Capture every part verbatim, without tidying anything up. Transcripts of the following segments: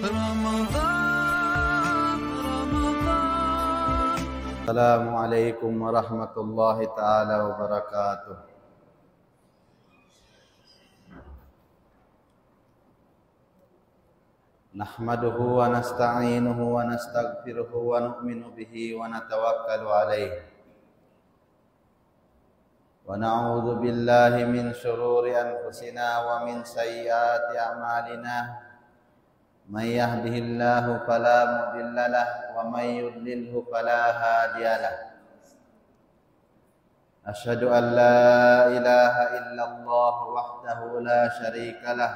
رمضان، رمضان. السلام عليكم ورحمة الله تعالى وبركاته. نحمده ونستعينه ونستغفره ونؤمن به ونتوكل عليه. ونعوذ بالله من شرور أنفسنا ومن سيئات أعمالنا. من يهده الله فلا مضل له ومن يضلله فلا هادي له. أشهد أن لا إله إلا الله وحده لا شريك له.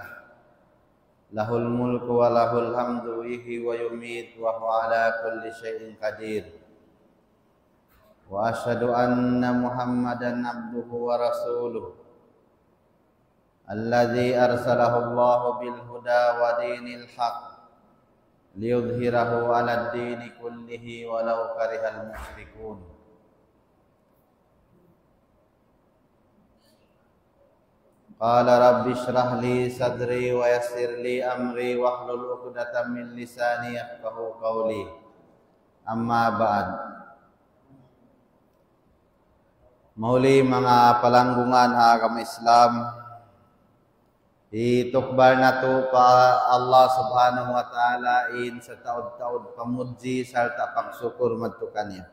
له الملك وله الحمد يحيي ويميت وهو على كل شيء قدير. وأشهد أن محمدا عبده ورسوله الذي أرسله الله بالهدى ودين الحق ليظهره على الدين كله ولو كره المشركون. قال رب اشرح لي صدري ويسر لي أمري واحلل عقدة من لساني يفقهوا قولي. أما بعد. Mahuli manga palanggungan ha agama Islam, hitukbal natu' pa Allah Subhanahu wa Ta'ala in sataud-taud pamudji sarta' pagsukur madtu kaniya.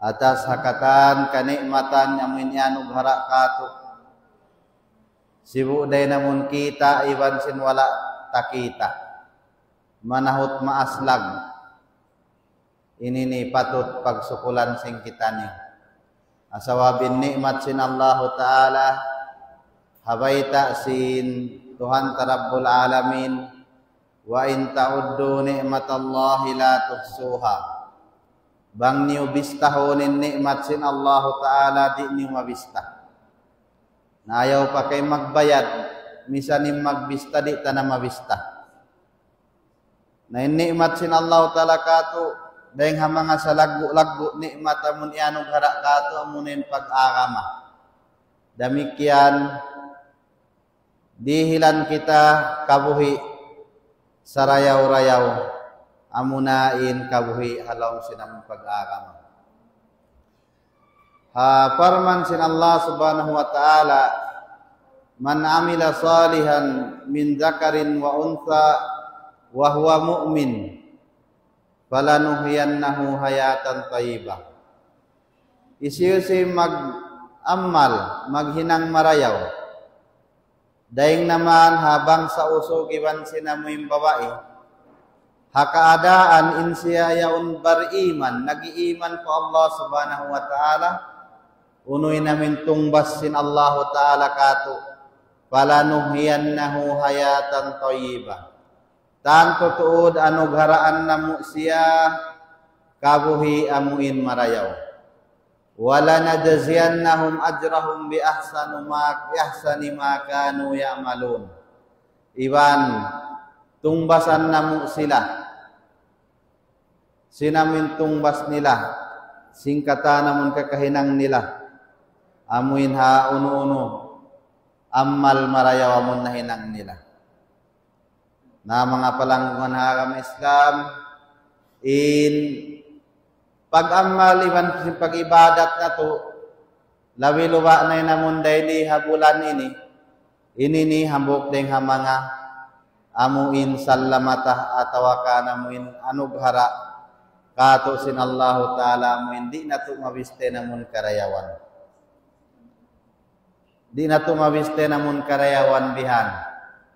Atas ha katan kanikmatan amu in iyanughara' katu'. Sibu' dayn amun kita' iban sin wala' ta kita'. Manahut maaslag. Ini ini patut pagsukulan sin kitaniyu. Sabab in nikmat sin Allahu Ta'ala, ha bayta' sin Tuhan ta Rabbul Alamin, وإن تعدوا نعمة الله لا تحصوها. Bang niyu bistahun in nikmat sin Allahu Ta'ala, di' niyu mabista. Na ayaw pa kay magbayad, misan in magbista di' ta na mabista. Na in nikmat sin Allahu Ta'ala katu', dayng ha manga salaggu'-laggu' nikmat amun iyanughara' katu', amu in pag-agama. Damikkiyan, dihilan kita kabuhi' sarayaw-rayaw, amuna in kabuhi' ha lawm sin amun pag-agama. Ha parman sin Allah Subhanahu wa Ta'ala, من عمل صالحا من ذكر وأنثى وهو مؤمن فلنحيينه حياة طيبة. Hisiyu-siyu mag-amal, maghinang marayaw. Dayng naman ha bangsa usug iban sin amu in babai. Ha kaadaan in siya yaun bariman, nag-iiman pa Allah Subhanahu wa Ta'ala, unu in amu in tungbas sin Allahu Ta'ala katu', فلنحيينه حياة طيبة. Tantu tuud anugharaan namu' siya kabuhi' amu in marayaw. ولنجزينهم أجرهم بأحسن ما، بأحسن ما كانوا يعملون. Iban tungbasan namu' sila sin amu in tungbas nila, sin katan amun kakahinang nila, amu in ha unu-unu amal marayaw amun nahinang nila. Na manga palanggungan ha agama Islam, in pag-amal iban sin pag-ibadat natu', labi-labi na in amun dayn di ha bulan ini, ini ini hambuuk dayng ha manga amu in salamata atawa kan amu in anughara' katu' sin Allahu Ta'ala, amu in di' natu' mabista in amun karayawan. Di' natu' mabista in amun karayawan bihan.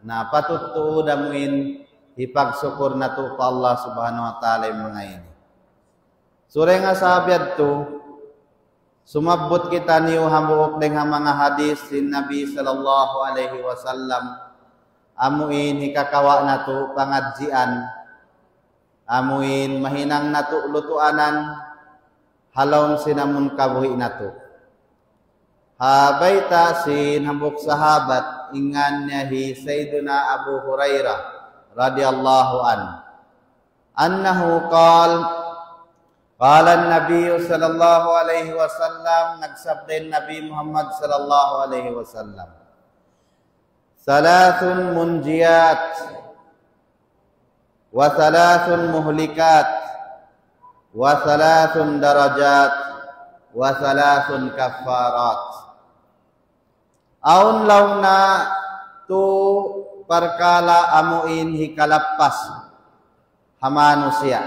Na patut tuud amu in hipagsukur natu' pa Allah Subhanahu wa Ta'ala in manga ini. Subay ha sabab yadtu, sumabbut kitaniyu hambuuk dayng ha manga hadith sin Nabi sallallahu alayhi wasallam, amu in hikakawa' natu' pangadjian, amu in mahinang natu' lutuanan, ha lawm sin amun kabuhi' natu'. Ha bayta' sin hambuuk sahabat, in ngan niya hi Sayyiduna Abu Hurairah radiyallahu anhu. أنه قال، قال النبي صلى الله عليه وسلم, nagsabda in Nabi Muhammad sallallahu alayhi wasallam, ثلاث منجيات. وثلاث مهلكات وثلاث درجات وثلاث كفارات. Awn laung niya tu parkala' amuin hikalappas ha manusiya'.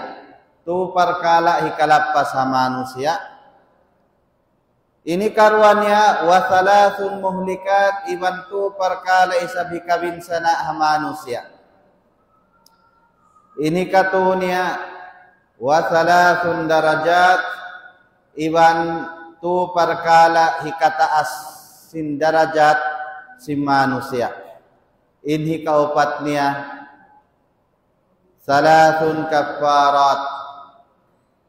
Tu parkala' hikalappas ha manusiya'. Ini karuwa niya, وثلاث مهلكات, iban tu parkala' isab hikabinsana' ha manusiya'. Ini katu niya, وثلاث درجات, iban tu parkala' hikataas sin darajat sin manusiya'. In hikaupat niya, ثلاث كفارات.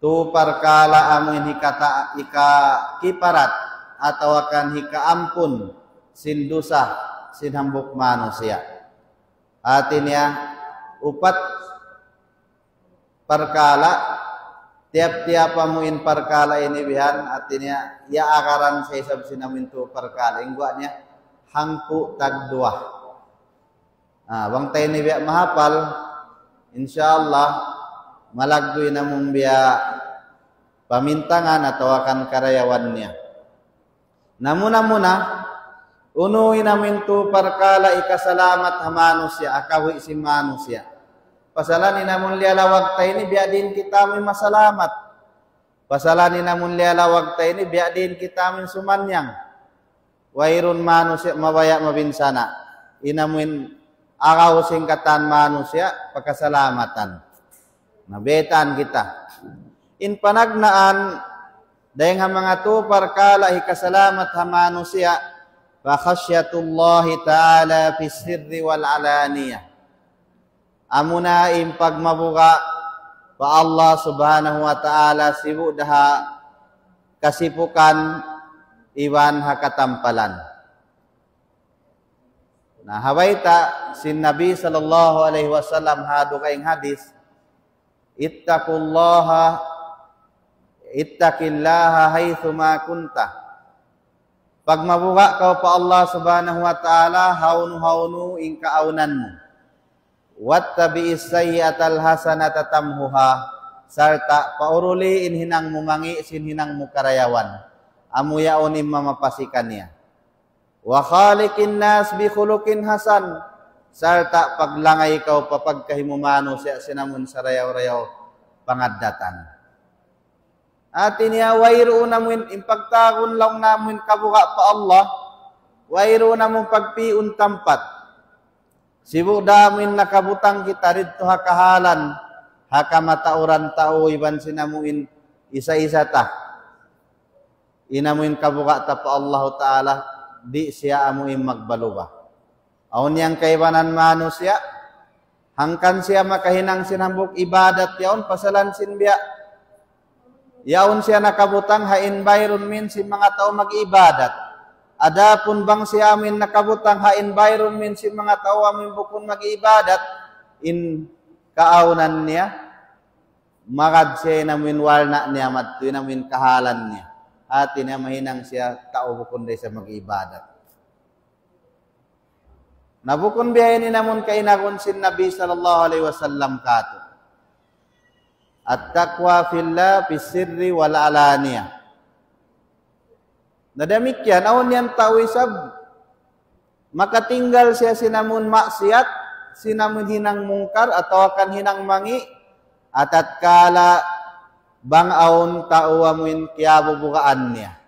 Tu parkala' amuin hikata-, hikakiparat atawa kan hikaampun sin dusa sin hambuuk manusiya'. Hati niya, upat parkala', tiyap-tiyap amuin parkala' ini bihan, hati niya, iyaagaran sa isab sin amuin tu parkala'. In guwa' niya, hangpu' tagduwa. Ah, bang ta ini biya' mahapal, insya Allah, malaggu' in amun biya' pamintangan atawa kan karayawan niya. Na muna-muna, unu in amuin tu parkala' hikasalamat ha manusiya', ha kabuhi' sin manusiya'. Pasalan in amun liyalawag ta ini, biya' diin kita amuin masalamat. Pasalan in amun liyalawag ta ini, biya' diin kita amuin sumanyang. Wayruun manusiya' mabaya' mabinsana'. In amuin agaw sin katan manusiya', pakasalamatan. Na, baytaan kita. In panagnaan, dayng ha manga tu parkala' hikasalamat ha manusiya', فخشية الله تعالى في السر والعلانية. Amuna in pagmabuga' pa Allah Subhanahu wa Ta'ala sibu' da ha kasipukan iban ha katampalan. Na, ha bayta' sin Nabi sallallahu alayhi wasallam ha dugaing hadith, اتقوا الله، اتق الله حيثما كنت. Pagmabuga' kaw pa Allah Subhanahu wa Ta'ala, hawnu-hawnu in kaawnan mu. واتبع السيئة الحسنة تمحها. Sarta' pauruli in hinang mu mangi' sin hinang mu karayawan. Amu yaun in mamapasi kaniya. وخالق الناس بخلق حسن. Sarta' paglangay kaw pa pagkahi mu manusiya' sin amun sarayaw-rayaw pangaddatan. Hati niya, wayruun amuin, in pagtawagun laung namu' in kabuga' pa Allah, wayruun amuin pagpi'un tampat. Sibu' da amuin nakabutang kita didtu ha kahalan, ha kamatauran tau iban sin amuin isa-isa ta. In amuin kabuga' ta pa Allahu Ta'ala, di' siya amuin magbaluba. Awn yan kaibanan manusiya', hangkan siya makahinang sin hambuuk ibadat yaun, pasalan sin biya' yaun siya nakabutang ha environment sin manga tau mag-ibadat. Adapun bang siya amuin nakabutang ha environment sin manga tau amuin bukun mag-ibadat, in kaawnan niya, magad siya in amuin walna' niya madtu, in amuin kahalan niya. Hati niya mahinang siya tau bukun da isab mag-ibadat. Na bukun biya' ini in amun kainagun sin Nabi sallallahu alayhi wasallam katu'. التقوى في الله في السر والعلانية. Na damikkiyan, awn yan tau isab, makatinggal siya sin amun maksiyat, sin amun hinang mungkar, atawa kan hinang mangi', atatkala bang awn tau amuin kiyabubugaan niya.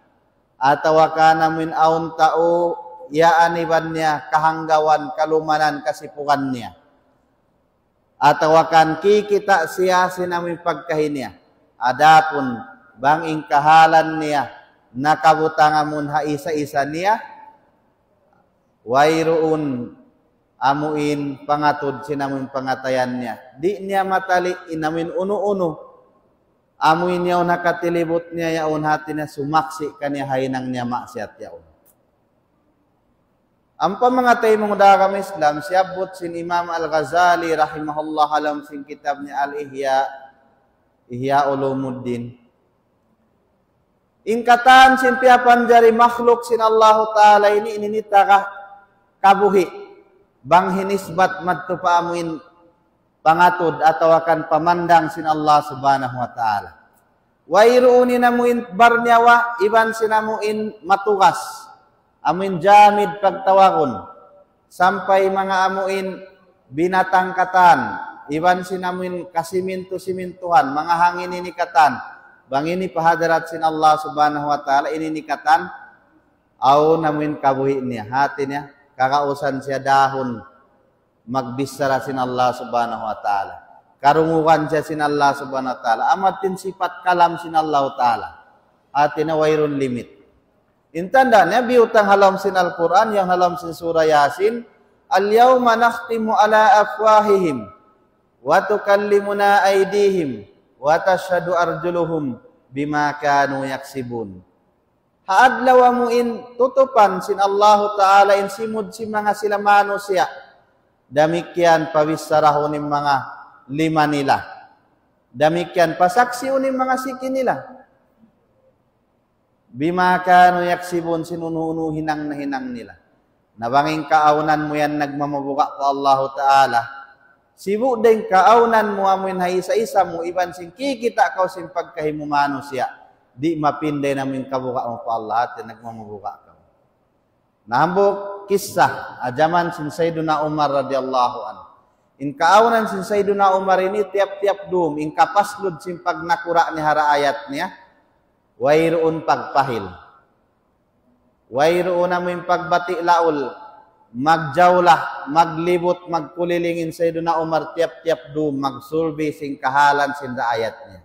Atawa kan amuin awn tau, yaan iban niya, kahanggawan, kalumanan, kasipugan niya. Atawa kan kikita' siya sin amuin pagkahi niya. Adapun bang in kahalan niya, nakabutang amun ha isa-isa niya, wayruun amuin pangatud sin amuin pangatayan niya. Di' niya matali' in amuin unu-unu. Amuin yaun ha katilibut niya yaun, hati niya sumaksi' kaniya ha hinang niya maksiyat yaun. Ampa manga taymanghud ha agama Islam, siyabbut sin Imam Al-Ghazali rahimahullah ha lawm sin kitab niya Al-Ihya, Ihya Ulumuddin. In katan sin piyapanjari makhluk sin Allahu Ta'ala ini, ini ni taga kabuhi'. Bang hinisbat madtu pa amuin pangatud atawa kan pamandang sin Allah Subhanahu wa Ta'ala. Wayruun in amuin barnyawa, iban sin amuin matugas. Amuin jamid pagtawagun. Sampay manga amuin binatang katan, iban sin amuin kasimintu-simintuhan, manga hangin ini katan. Bang ini pa hadarat sin Allah Subhanahu wa Ta'ala, ini ini katan, awn amuin kabuhi' niya, hati niya, kagausan siya dahun magbichara sin Allah Subhanahu wa Ta'ala. Karungugan siya sin Allah Subhanahu wa Ta'ala. Amu in sipat kalam sin Allah Ta'ala. Hati niya wayruun limit. In tanda' niya, biyutang ha lawm sin Al-Qur'an, yan ha lawm sin Surah Yasin, اليوم نختم على أفواههم وتكلمنا أيديهم وتشهد أرجلهم بما كانوا يكسبون. Ha adlaw amuin tutupan sin Allahu Ta'ala in simud sin manga sila manusiya'. Damikkiyan pabicharaun in manga lima nila. Damikkiyan pasaksiun in manga siki nila. بما كانوا يكسبون, sin unu-unu hinang na hinang nila. Na bang in kaawnan mu yan nagmamabuga' pa Allahu Ta'ala, sibu' da in kaawnan mu amuin ha isa-isa mu, iban sin kikita' kaw sin pagkahi mu manusiya', di' mapinda in amuin kabuga' mu pa Allah, hati nagmamabuga' kaw. Na hambuuk kissa, ha jaman sin Sayyiduna Umar radiyallahu anhu. In kaawnan sin Sayyiduna Umar ini tiyap-tiyap dum, in kapaslud sin pagnakura' niya ha raayat niya, wayruun pagpahil. Wayruun amuin pagbati' laul, magjawlah, maglibut, magkuliling in Sayyiduna Umar tiyap-tiyap dum, magsulbi sin kahalan sin raayat niya.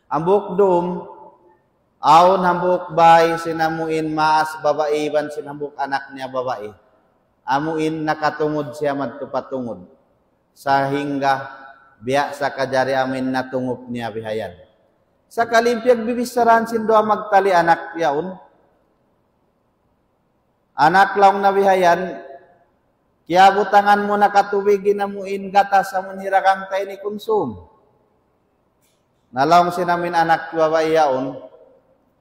Hambuuk dum, awn hambuuk bāy sin amuin maas babai iban sin hambuuk anak niya babai. Amuin nakatungud siya madtu pa tungud. Sahingga biya' sakajari amuin natungup niya bihayan. Sakali in piyagbibicharahan sin duwa magtali anak yaun, "Anak," laung na bihayan, "kiyabutangan mu na ka tubig in amuin gatas amun hiragang ta ini kunsum?" Na laung sin amuin anak babai yaun,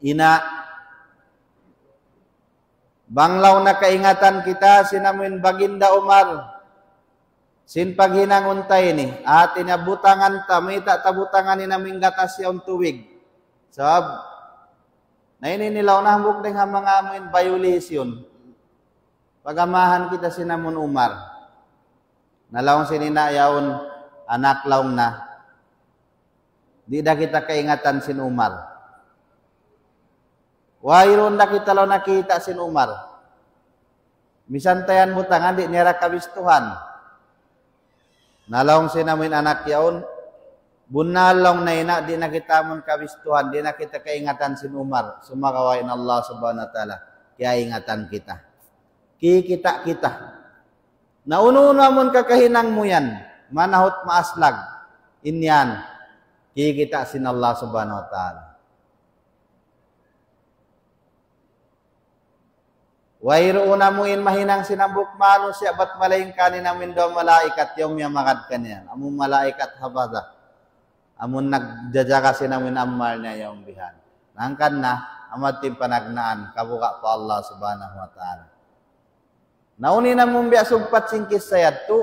"Ina', bang laung na kaingatan kita sin amuin Baginda Umar, sin paghinangun ta ini, hati niya butangan ta, mayta' ta butangan in amuin gatas yaun tubig. Sabab, na ini nilaw na hambuuk dayng ha manga amuin violation. Pag-amahan kita sin amun Umar." Na laung sin ina' yaun, "Anak," laung na, "di' da kita kaingatan sin Umar. Wayruun da kita laung nakita' sin Umar. Misan ta yan butangan, di' niya da kabistuhan." Na laung sin amuin anak yaun, "Bunnal," laung na, "ina', di' na kita amun kabistuhan, di' na kita kaingatan sin Umar. Sumagawa' in Allah Subhanahu wa Ta'ala, kiyaingatan kita. Kikita' kita. Na unu-unu amun kakahinang mu yan, manahut maaslag, in yan, kikita' sin Allah Subhanahu wa Ta'ala." Wayruun amuin mahinang sin hambuuk manusiya' bat malaingkan in amuin duwa malaikat yaun miyamagad kaniya. Amun malaikat hafazah. Amun nagjajaga sin amuin amal niya yaun bihan. Hangkan na, amu in panagnaan, kabuga' pa Allah Subhanahu wa Ta'ala. Na unu in amun biya' sugpat sin kissa yadtu,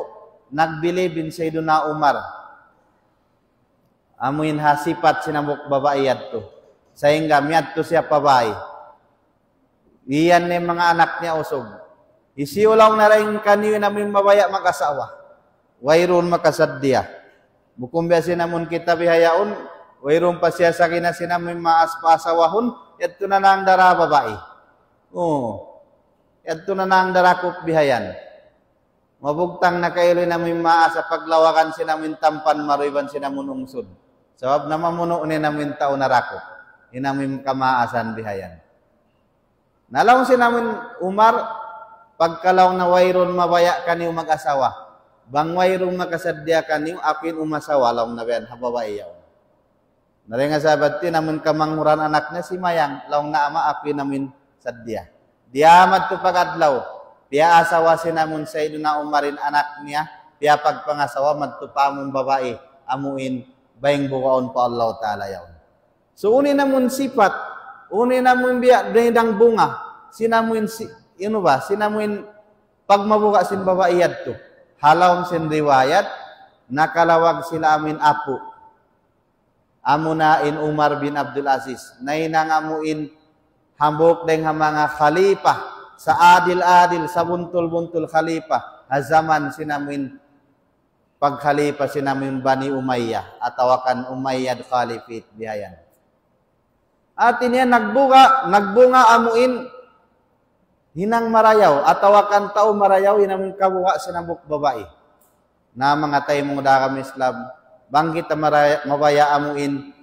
nagbilib in Sayyiduna Umar. Amuin ha sipat sin hambuuk babai yadtu. Sahingga miyadtu siya pa bāy. Iyan na in manga anak niya usug. "Hisiyu," laung na, "dayn kaniyu in amuin mabaya' mag-asawa? Wayruun makasaddiya." Bukun biya' sin amun kita bihaun, wayruun pa siya sagi na sin amuin maas pa asawahun, yadtu na nang dara babai. Oo. Yadtu na nang dara kup bihayan. Mabugtang na kailu in amuin maas ha paglawagan sin amuin Tampan Maru iban sin amun ungsud. Sabab namamunu' na in amuin tau narakup. In amuin kamaasan bihayan. Na laung sin amuin Umar, pagka laung na wayruun mabaya' kaniyu mag-asawa. Bang wayruun makasaddiya kaniyu, aku in umasawa, laung na biyan ha babai yaun. Na dayn ha sabab ti, in amun kamanghuran anak niya simayang, laung na ama', aku in amun saddiya. Diyā madtu pag-adlaw, piyaasawa sin amun Sayyiduna Umar in anak niya, piyapagpangasawa madtu pa amun babai, amuin bāy bugaun pa Allah Ta'ala yaun. So, unu in amun sipat, unu in amun biya' dayn bunga, sin amuin si-, unu ba, sin amuin pagmabuga' sin babai yadtu. Ha lawm sin riwayat, nakalawag sila amuin apu'. Amuna in Umar bin Abdul Aziz. Nahinang amuin hambuuk dayng ha manga khalifa, saadil-adil, sabuntul-buntul khalifa, ha jaman sin amuin pagkhalifa sin amuin Bani Umayyah, atawa kan Umayyad Caliphate bihayan. Hati niya nagbunga, nagbunga amuin hinang marayaw, atawa kan tau marayaw, in amuin kabuga' sin hambuuk babai. Na manga taymanghud ku ha agama Islam, bang kita maraya-, mabaya' amuin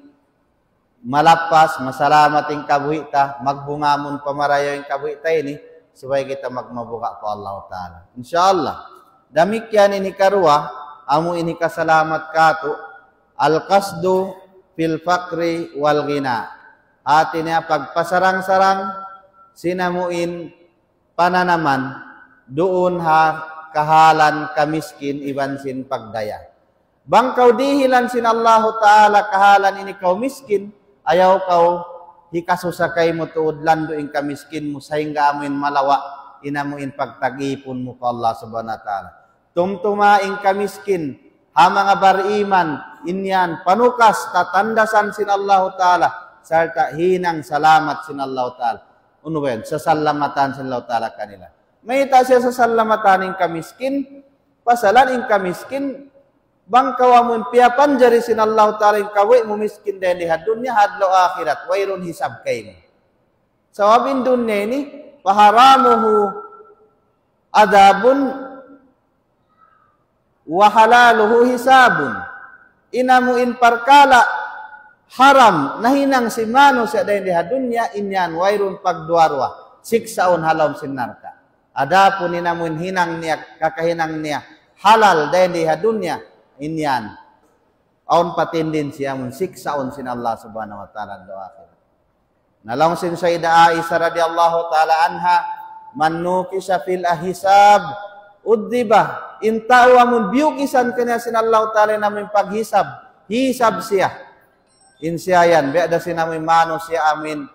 malappas, masalamat in kabuhi' ta, magbunga amun pamarayaw in kabuhi' ta ini, subay kita magmabuga' pa Allah Ta'ala. Insya Allah. Damikkiyan in hikaruwa, amu in hikasalamat katu', al-qasdu fil faqri wal ghina. Hati niya pagpasarang-sarang sin amuin pananaman duun ha kahalan kamiskin iban sin pagdaya. Bang kaw dihilan sin Allahu Ta'ala kahalan ini kaw miskin, ayaw kaw hikasusa kaymu tuud landu' in kamiskin mu sahingga amuin malawa' in amuin pagtag-ipun mu pa Allah Subhanahu wa Ta'ala. Tumtuma in kamiskin, ha manga bariman, in yan, panukas, tatandasan sin Allahu Ta'ala, sarta' hinang salamat sin Allahu Ta'ala. Unu ba yan? Sasalamatan sin Allahu Ta'ala kanila. Mayta' siya sasalamatan in kamiskin, pasalan in kamiskin, bang kaw amun piyapanjari sin Allahu Ta'ala in kabuhi' mu miskin dayn di ha dunya, ha adlaw akhirat, wayruun hisab kaymu. Sabab in dunya ini, فحرامه عذاب وحلاله حساب. In amu in parkala' haram nahinang sin manusiya' dayn di ha dunya, in yan wayruun pagduwa-ruwa, siksaun ha lawm sin narka'. Adapun in amu in hinang niya, kakahinang niya, halal dayn di ha dunya, in yan awn pa tendency amun siksaun sin Allah Subhanahu wa Ta'ala adlaw akhirat. Na laung sin Sayyidah Aisha radiyallahu ta'ala anha, من نوقش في الحساب عذب. In tau amun biyukisan kaniya sin Allah Ta'ala in amun paghisab, hisab siya. In siya yan, biya' da sin amun manusiya' amun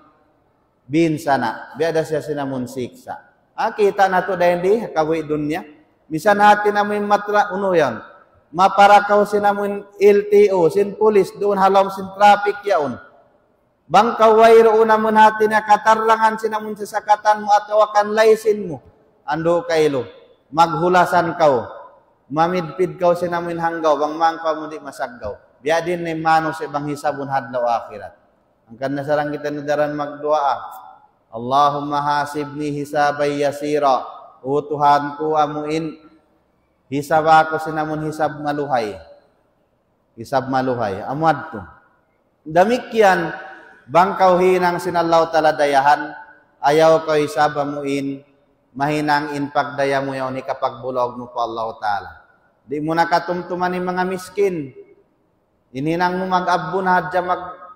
binsana', biya' da siya sin amun siksa'. Ah, kita' natu' dayn di, kabuhi' dunya. Misan hati namu' in matra, unu yan. Maparakaw sin amun L T O, sin pulis, duun ha lawm sin traffic yaun. Bang kaw wayruun amun hati niya katarrangan sin amun sasakatan mu atawa kan license mu. Andu' kailu, maghulasan kaw. Mamidpid kaw sin amun hanggaw, bang man kaw amun di' masaggaw. Biya' diin in manusiya' bang hisabun ha adlaw akhirat. Hangkan na sarang kita na daran magduwaa. اللهم حاسبني حسابا يسيرا. O Tuhan ku, amu in hisaba aku sin amun hisab maluhay. Hisab maluhay. Amu adtu. Damikkiyan, bang kaw hinang sin Allahu Ta'ala dayahan, ayaw kaw isab amu in mahinang in pagdaya mu yaun hikapagbulawg mu pa Allahu Ta'ala. Di' mu na katumtuman in manga miskin. In hinang mu mag-abbu na hadja mag-,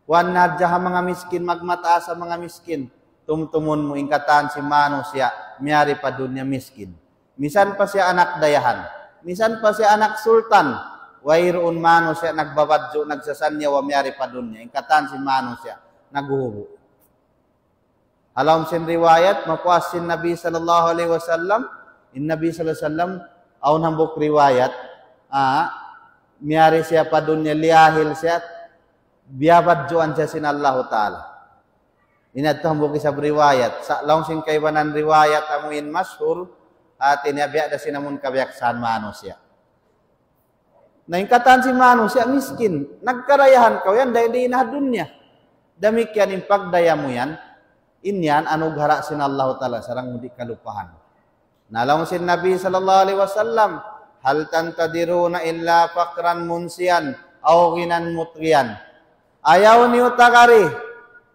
kuwan na hadja ha manga miskin, magmataas ha manga miskin. Tumtumun mu in katan sin manusiya', miyari pa dunya miskin. Misan pa siya anak dayahan. Misan pa siya anak sultan. Wayruun manusiya' nagbabadju', nagsasanyawa miyari pa dunya. In katan sin manusiya', naghuhubu'. Ha lawm sin riwayat, mapuas sin Nabi sallallahu alayhi wasallam, in Nabi sallallahu alayhi wasallam, awn hambuuk riwayat, ah, miyari siya pa dunya liyahil siya, biyabadjuan siya sin Allahu Ta'ala. Ini adtu hambuuk isab riwayat. Sa' laung sin kaibanan riwayat amu in mashhur, hati niya biya' da sin amun kabiyaksahan manusiya'. Na in katan sin manusiya' miskin, nagkarayahan kaw yan, dayn di ha dunya. Damikkiyan in pagdaya mu yan, in yan anughara' sin Allahu Ta'ala, sarang mu di' kalupahan. Na laung sin Nabi sallallahu alayhi wasallam, هل تنتظرون إلا فقرا منسيا أو غنى مطغيا. Ayaw niyu tagari,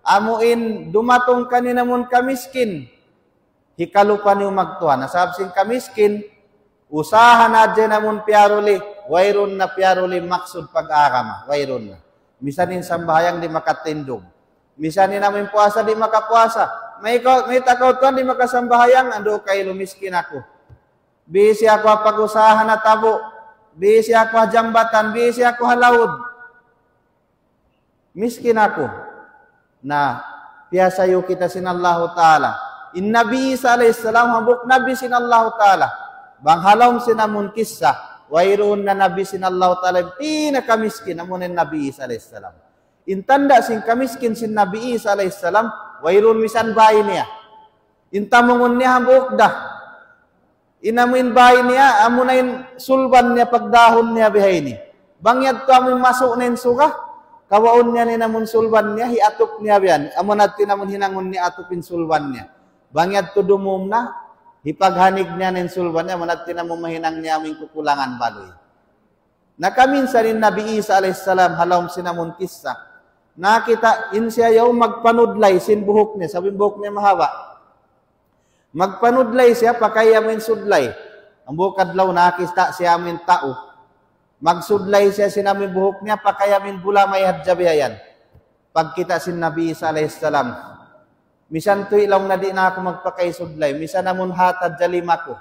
amu in dumatung kaniyu in amun kamiskin, hikalupa niyu magtuhan. Na sabab sin kamiskin, usaha na hadja in amun piyaruli, wayruun na piyaruli maksud pag-agama, wayruun na. Misan in sambahayang di' makatindug. Misan in amun puasa di' makapuasa. May ikaw, mayta' kaw tuwan di' makasambahayang, andu' kailu miskin aku. Busy aku ha pag-usaha natabu'. Busy aku ha jambatan, busy aku ha laud. Miskin aku. Na, piyasayu kita sin Allahu Ta'ala. In Nabi Isa alayhi salam, hambuuk nabi sin Allahu Ta'ala. Bang ha lawm sin amun kissa, Wayruun na nabi sin Allahu Ta'ala in pinakamiskin, amuna in Nabi Isa alayhi salam. In tanda' sin kamiskin sin Nabi Isa alayhi salam, wayruun misan bāy niya. In tamungun niya hambuuk da. In amuin bāy niya, amuna in sulban niya pagdahun niya bihaini. Bang yadtu amuin masu' na in suga, kawaun niya na in amun sulban niya, hiatup niya biyan. Amuna in amun hinangun niya atup in sulban niya. Bang yadtu dumum na, hipaghanig niya na in sulban niya, amuna in amun mahinang niya amuin kukulangan baluy. Nakaminsan in Nabi Isa alayhi salam, ha lawm sin amun kissa. Nakita' in siya yaun magpanudlay sin buhuk niya, sabab in buhuk niya mahaba'. Magpanudlay siya, pakay amuin sudlay. Hambuuk adlaw nakakita' siya amuin tau. Magsudlay siya sin amuin buhuk niya, pakay amuin bulamay hadja bihayan. Pagkita' sin Nabi Isa alayhi salam. Misan tuwi' laung na di' na aku magpakay sudlay. Misan amun hat hadja lima ku.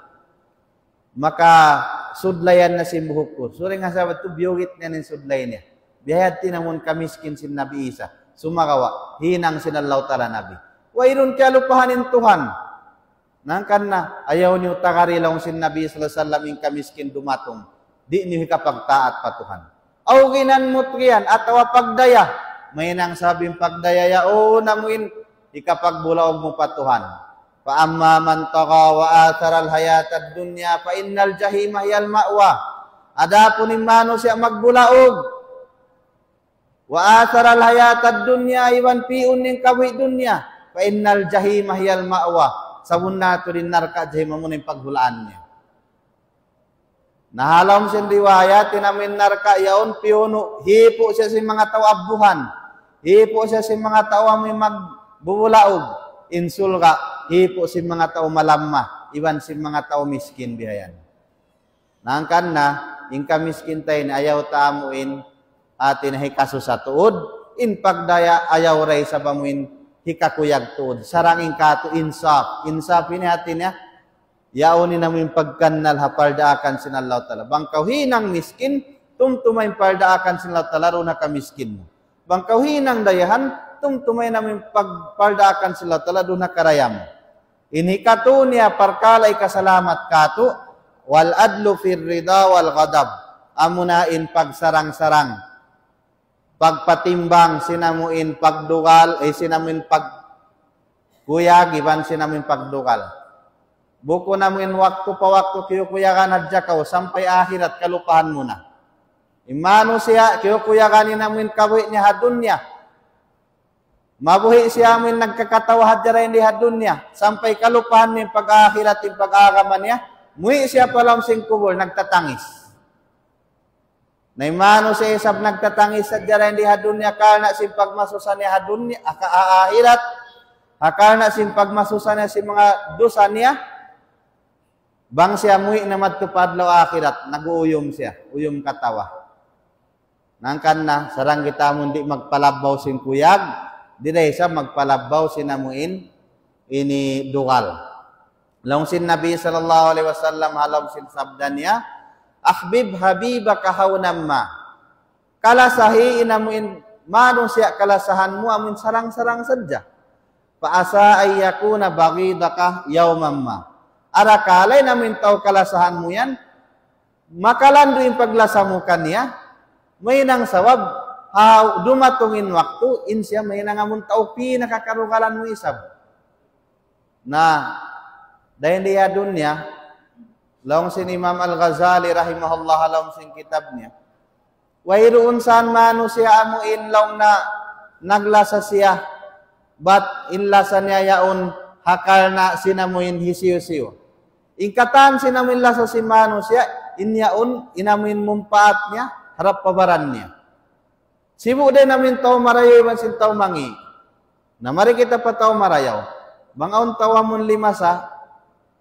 Maka sudlayan na sin buhuk ku. Suri nga sahabat tu, biyugit niya in sudlay niya. Biya' hādtu in amun kamiskin sin Nabi Isa. Sumagawa', hinang sin Allahu Ta'ala Nabi. Wayruun kiyalupahan in Tuhan. Hangkan na, ayaw niyu tagari laung sin Nabi sallallahu alayhi wasallam in kamiskin dumatung. Di' niyu hikapagtaat pa Tuhan. Aw ghinan mutghiyan, atawa pagdaya. Mahinang sabab in pagdaya yaun amuin hikapagbulaug mu pa Tuhan. فأما من طغى وآثر الحياة الدنيا فإن الجحيم هي المأوى. Adapun in manusiya' magbulaug, وآثر الحياة الدنيا, iban pi'un in kabuhi' dunya, فإن الجحيم هي المأوى. Sabunnal tuud in narka' jahim amuna in paghulaan niya. Na ha lawm sin riwayat, in amuin narka' yaun piyunu', hipu' siya sin manga tau abbuhan, hipu' siya sin manga tau amuin magbubulaug, in surga', hipu' sin manga tau malamma, iban sin manga tau miskin bihayan. Hangkan na, in kamiskin ta ini ayaw ta amuin, hāti niya hikasusa tuud, in pagdaya ayaw da isab amuin hikakuyag tuud. Sarang in katu' insaf. Insaf ini hāti niya, yaun in amuin pagkannal ha pardaakan sin Allahu Ta'ala. Bang kaw hinang miskin, tumtuma in pardaakan sin Allahu Ta'ala duun ha kamiskin mu. Bang kaw hinang dayahan, tumtuma in amuin pag-, pardaakan sin Allahu Ta'ala duun ha kadaya mu. In hikatu niya parkala' hikasalamat katu', والعدل في الرضا والغضب. Amuna in pagsarang-sarang. Pagpatimbang sin amuin pagdugal, eh, sin amuin pagkuyag, iban sin amuin pagdugal. Bukun amuin waktu pa waktu kiyukuyagan hadja kaw, sampay akhirat kalupahan mu na. In manusiya', kiyukuyagan in amuin kabuhi' niya ha dunya. Mabuhi' siya amuin nagkakatawa hadja dayn di ha dunya, sampay kalupahan niya in pag-akhirat, in pag-agama niya, muwi' siya pa lawm sin kubul, nagtatangis. Na in manusiya' isab nagtatangis sadja dayn di ha dunya, karna' sin pagmasusa niya ha dunya, ha ka-, ha akhirat, ha karna' sin pagmasusa niya sin manga dusa niya, bang siya muwi' na madtu pa adlaw akhirat, nag-uuyum siya, uyum katawa. Hangkan na, sarang kita amun di' magpalabbaw sin kuyag, di' da isab magpalabbaw sin amuin ini dugal. Laung sin Nabi sallallahu alayhi wasallam ha lawm sin sabda niya, أحبب حبيبك هونا ما. Kalasahi in amuin manusiya' kalasahan mu amuin sarang-sarang sadja. فعسى أن يكون بغيضك يوما ما. Arakala' in amuin tau kalasahan mu yan, makalandu' in paglasa mu kaniya, mahinang sabab, ha dumatung in waktu, in siya mahinang amun tau pinakakarugalan mu isab. Na, dayn di ha dunya, laung sin Imam Al-Ghazali rahimahullah, laung sin kitab niya, wayruun sa manusiya' amuin laung na naglasa siya, bat in lasa niya yaun ha karna' sin amuin hisiyu-siyu. In katan sin amuin lasa sin manusiya', in yaun, in amuin mumpaat niya, harap pa baran niya. Sibu' da in amuin tau marayaw iban sin tau mangi'. Na mari kita pa tau marayaw. Bang awn tau amun limasa,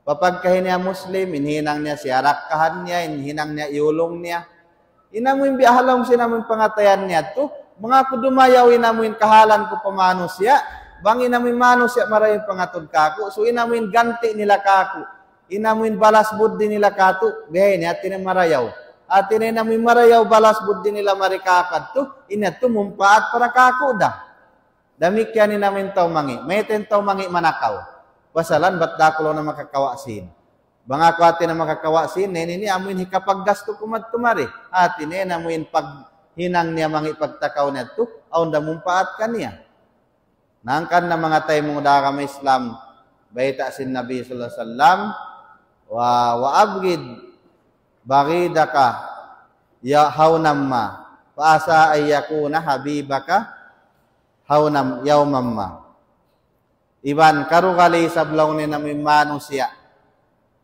pa pagkahi niya Muslim, in hinang niya siyarakkahan niya, in hinang niya iyulung niya. In amuin biya' ha lawm sin amuin pangatayan niya tu, bang aku dumayaw in amuin kahalan ku pa manusiya', bang in amuin manusiya' marayaw in pangatud kaku', so in amuin ganti' nila kaku', in amuin balas buddi nila katu', biya' ini hāti niya marayaw. Hāti niya in amuin marayaw balas buddi nila mari kaku' tu, in yadtu mumpaat para kaku' da. Damikkiyan in amuin tau mangi'. Mayta' in tau mangi' manakaw? Pasalan bat da aku laung na makakawa' sīn. Bang aku hati na makakawa' sin, ini, ini amuin hikapaggastu kumat tumari. Hati na amuin paghinang niya mangi' pagtakaw niya tu, awn da mumpaat kaniya. Hangkan na manga taymanghud ku ha agama Islam, bayta' sin Nabi sallallahu alayhi wasallam, wa, wa abghid baghidaka ya hawnan ma, fa asa an yakuna habibaka hawnan yawman ma. Iban karugali sablaw ni namin manusiya'.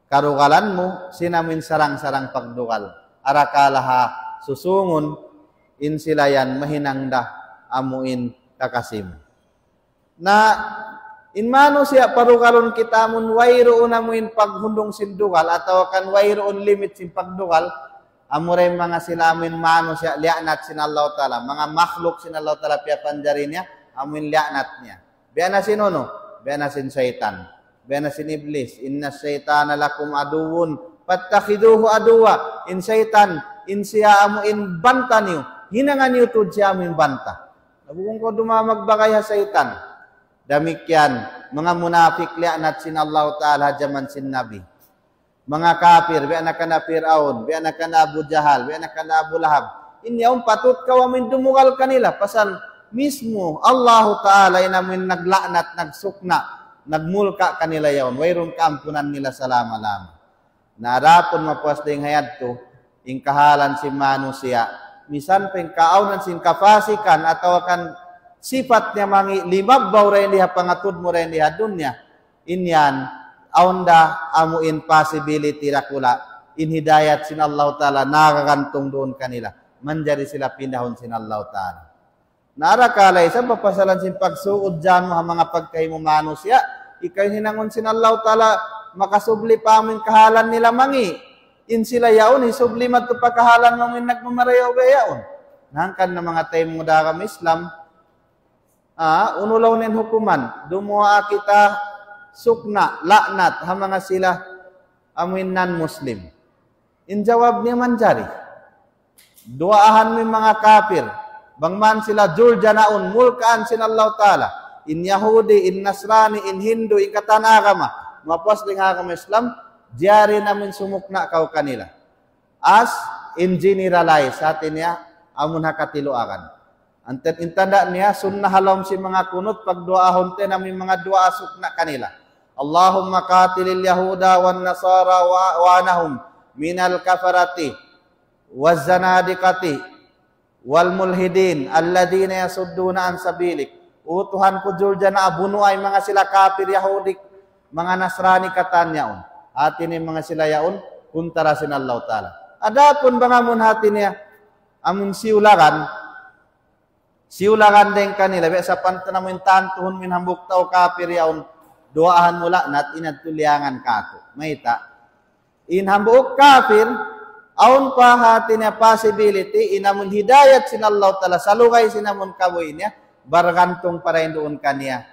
Karugalan mu, sin amuin sarang-sarang pagdugal. Arakala' ha susungun, in sila yan mahinang da amuin kakasi mu. Na, in manusiya' parugalun kita amun wayruun amuin paghundung sin dugal, atawa kan wayruun limit sin pagdugal, amura in manga sila amuin manusiya' liyaanat sin Allah Ta'ala, manga makhluk sin Allah Ta'ala piyapanjari niya, amuin liyaanat niya. Biya' na sin unu, biya' na sin saytan, biya' na sin Iblis. Inna shaytana lakum aduwwun fattakhiduhu aduwwa. In saytan, in siya amuin banta niyu. Hinanga niyu tuud siya amuin banta. Na bukun kaw dumaug magbagay ha saytan. Damikkiyan, manga munapik liyaanat sin Allah Ta'ala ha jaman sin Nabi. Manga kapir, biya' na kan Piraun, biya' na kan Abu Jahal, biya' na kan Abu Lahab. In yaun patut kaw amuin dumugal kanila, pasal mismu Allahu Ta'ala in amuin nagla'nat, nagsukna', nagmulka' kanila yaun. Wayruun kaampunan nila salama-lama. Na adapun mapuas dayn ha yadtu, in kahalan sin manusiya', misan pa in kaawnan sin kapasikan atawa kan sipat niya mangi' limabbaw dayn di ha pangatud mu dayn di ha dunya, in yan, awn da amuin possibility dakula', in hidayat sin Allah Ta'ala nagagantung duun kanila, manjari sila pindahun sin Allah Ta'ala. Na arakala' isab papasalan sin pagsuud dyan mu ha manga pagkahi mu manusiya', ikaw in hinangun sin Allah Ta'ala, makasubli pa amuin kahalan nila mangi'. In sila yaun, hisubli madtu pa kahalan mu amuin nagmamarayaw biya' yaun. Na hangkan na manga taymanghud ku ha agama Islam, ah, unu laung niya in hukuman, dumuwaa kita sukna', la'nat, ha manga sila amuin non-Muslim. In jawab niya manjari. Duwaahan mu in manga kapir. Bang man sila juljanaun, mulkaan sin Allah Ta'ala. In Yahudi, in Nasrani, in Hindu, in katan agama. Mapuas dayn ha agama Islam, jari na amuin sumukna' kaw kanila. As in generalize, hati niya, amun ha katiluagan. Ante-, in tanda' niya, sunnah ha lawm sin manga kunut, pagduwaahun ta in amuin manga duwaa sukna' kanila. اللهم قاتل اليهود والنصارى وأعوانهم من الكفرة والزنادقة والملحدين الذين يصدون عن سبيلك. O Tuhan ku, juljanaa, bunua in manga sila kapir Yahudi, manga Nasrani katan yaun. Hati niya manga sila yaun, kuntara sin Allah Ta'ala. Adapun bang amun hati niya, amun siyulagan, siyulagan dayn kanila, biya' sapantun amuin tantuhun mu in hambuuk tau kapir yaun, duwaahan mu la'nat, in yadtu liyangan kātu'. Mayta'? In hambuuk kapir, awn pa hati niya possibility, in amun hidayat sin Allah Ta'ala, salugay sin amun kabuhi' niya, bargantung pa dayn duun kaniya.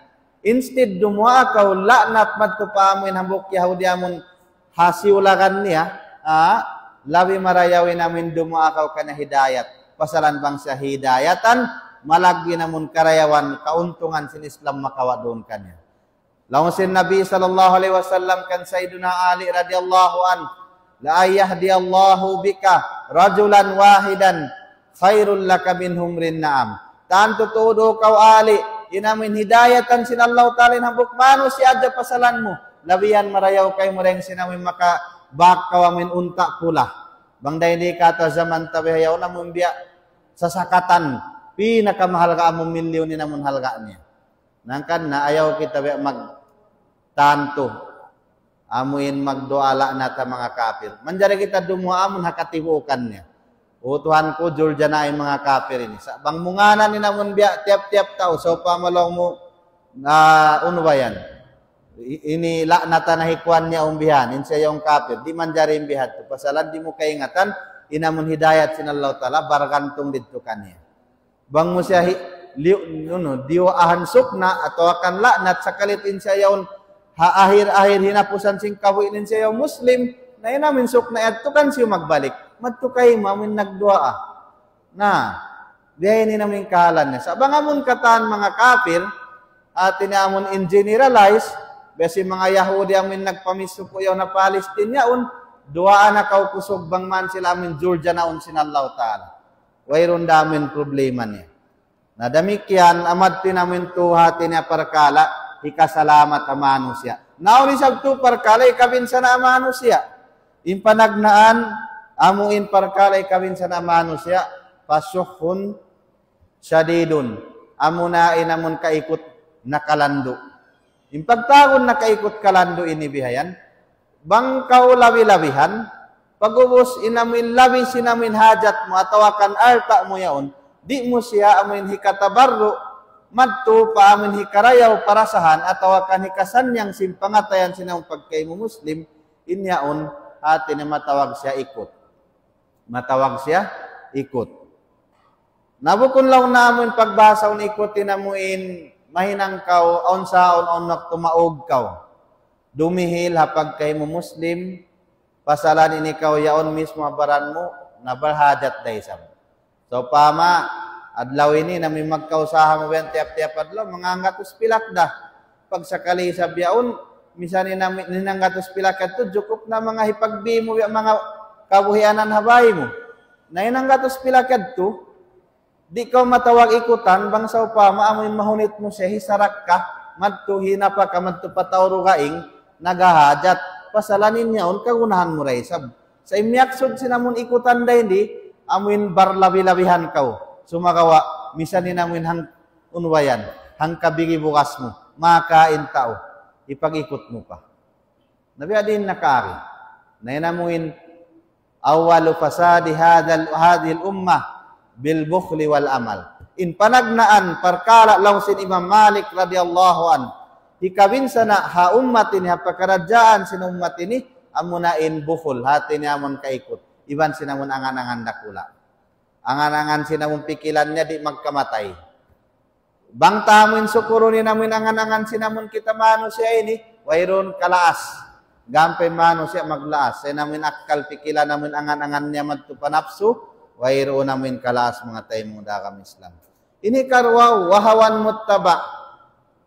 Instead dumuwaa kaw la'nat madtu pa amuin hambuuk Yahudi amun ha siyulagan niya, ah, labi marayaw in amuin dumuwaa kaw kaniya hidayat. Pasalan bang siya hidayatan, malaggu' in amun karayawan, kauntungan sin Islam makawa' duun kaniya. Laung sin Nabi sallallahu alayhi wasallam kan Sayyidina Ali radiyallahu anhu, لأن يهدي الله بك رجلا واحدا خير لك من حمر النعم. Tantu tuud kaw Ali, in amuin hidayatan sin Allah Ta'ala in hambuuk manusiya' hadja pasalan mu, labi yan marayaw kaymu dayn sin amuin makabak kaw amuin unta' pula. Bang dayn di kata jaman ta bihaun amun biya' sasakatan, pinakamahalga' amun milyun in amun halga' niya. Na hangkan na ayaw kita biya' magtantu. Amuin magduwaa la'nat ha manga kapir. Manjari kita dumuwaa amun ha katibuukan niya. O Tuhan ku, juljanaa in manga kapir ini. Sa' bang mu ngānan in amun biya' tiyap-tiyap tau, sawpama laung mu, na, unu ba yan? I-, ini la'natan na hi kuwan niya umbihan, in siya yaun kapir. Di' manjari in biya' hādtu. Pasalan di' mu kaingatan, in amun hidayat sin Allah Ta'ala, bargantung didtu kaniya. Bang mu siya hi-, liyu-, unu, diyuwaahan sukna' atawa kan la'nat sakali in siya yaun ha akhir-akhir hinapusan sin kabuhi' niya in siya yaun Muslim, na in amuin sukna' yadtu kan siya magbalik. Madtu kaymu amuin nagduwaa. Na, biya' ini in amuin kahalan niya. Sa' bang amun katan manga kapir, hati niya amun in generalize, Biya' sin manga Yahudi amuin nagpamisuku yaun ha Palestine yaun, duwaa na kaw kusug bang man sila amuin Georgia na yaun sin Allahu Ta'ala. Wayruun da amuin problema niya. Na damikkiyan, amu in amuin tu hati niya parkala', hikasalamat ha manusiya'. Na awn isab tu parkala', hikabinsanaan ha manusiya'. In panagnaan, amu in parkala', hikabinsanaan ha manusiya', فشح شديد. Amuna in amun kaikut nakalandu'. In pagtawagun nakaikut kalandu' ini bihayan, bang kaw labi-labihan, pag'ubus in amuin labi sin amuin hajat mu atawa kan alta' mu yaun, di' mu siya amuin hikatabarru', madtu pa amuin hikarayaw parasahan atawa kan hikasannyang sin pangatayan sin amun pagkahi mu Muslim, in yaun hati niya matawag siya ikut. Matawag siya ikut. Na bukun laung na amuin pagbahasa yaun ikut in amuin mahinang kaw, awn sa awn, awn waktu maug kaw. Dumihil ha pagkahi mu Muslim, pasalan in ikaw yaun mismo ha baran mu, na barhajat da isab. Sawpama, adlaw ini, na amuin magkausaha mu biya' yan tiyap-tiyap adlaw, manga hanggatus pilak da. Pagsakali isab yaun, misan in amuin, in hanggatus pilak yadtu, jukup na manga hipagbi mu, biya' manga kabuhianan ha bay mu. Na in hanggatus pilak yadtu, di' kaw matawag ikutan, bang sawpama amuin mahunit mu siya, hisarak ka, madtu hinapa ka, madtu pa tau dugaing, naghahajat, pasalan in yaun, kagunahan mu da isab. Sa' in miyaksud sin amun ikutan da ini, amuin barlabi-labihan kaw. Sumagawa', misan in amuin hang unwayan, hangkabigi bugas mu, makain tau, hipag-ikut mu pa. Na biya' diin na kari. Na in amuin, أول فساد هذا، هذه الأمة بالبخل والأمل. In panagnaan parkala' laung sin Imam Malik radiyallahu anhu, hikabinsana' ha ummat ini, ha pakaradjaan sin ummat ini, amuna in bukhul, hati niya amun kaikut, iban sin amun angan-angan dakula'. Angan-angan sin amun pikilan niya di' magkamatay. Bang ta amuin sukurun in amuin angan-angan sin amun kita manusiya' ini, wayruun kalaas. Gampay manusiya' maglaas. Sa' in amuin akkal, pikilan, amuin angan-angan niya madtu pa napsu, wayruun amuin kalaas, manga taymanghud ku ha agama Islam. Ini karuwa, وهوى متبع.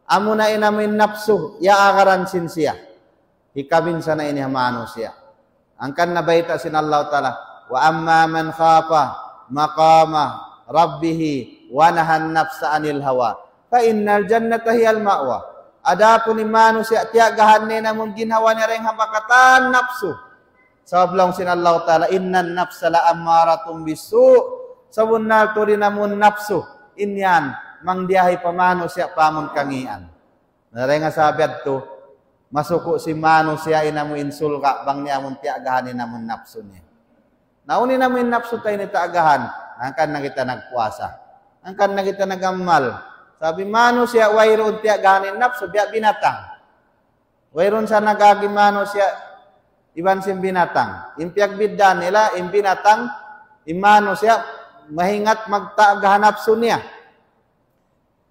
Amuna in amuin napsu, iyaagaran sin siya. Hikabinsana' ini ha manusiya'. Hangkan na bayta' sin Allah Ta'ala, وأما من خاف مقام ربه ونهى النفس عن الهوى فإن الجنة هي المأوى. Adapun in manusiya' tiyagahan niya in amun ginhawa niya dayn ha makatan napsu. Sabab laung sin Allah Ta'ala, إن النفس لأمارة بالسوء. Sabunnal tuud in amun napsu, in yan, mangdiyahi pa manusiya' pa amun kangīan. Na dayn ha sabab yadtu, masuku' sin manusiya' in amuin surga', bang niya amun tiyagahan in amun napsu niya. Na unu in amuin napsu ta ini tiyagahan, hangkan na kita nagpuasa. Hangkan na kita nag-amal. Sabab in manusiya' wayruun tiyagahan in napsu, biya' binatang. Wayruun sa nag-agi manusiya' iban sin binatang. In piyagbiddaan nila, in binatang, in manusiya', maingat magtiyagahan napsu niya.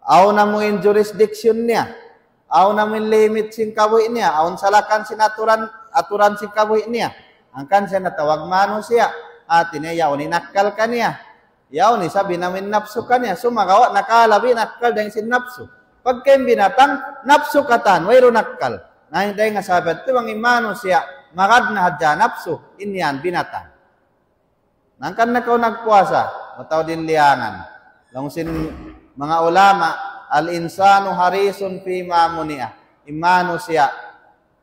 Awn amuin jurisdiction niya. Awn amuin limit sin kabuhi' niya. Awn salakan sin aturan, aturan sin kabuhi' niya. Hangkan siya natawag manusiya'. Hati niya yaun in akkal kaniya. Yaun isab in amuin napsu kaniya. Sumagawa' nakalabi in akkal dayn sin napsu. Pagka in binatang, napsu katan, wayruun akkal. Na dayn ha sabab yadtu bang in manusiya', magad na hadja napsu, in yan binatang. Hangkan na kaw nagpuasa, atawa di' liyangan. Laung sin manga ulama, الإنسان حريص فيما منع. In manusiya',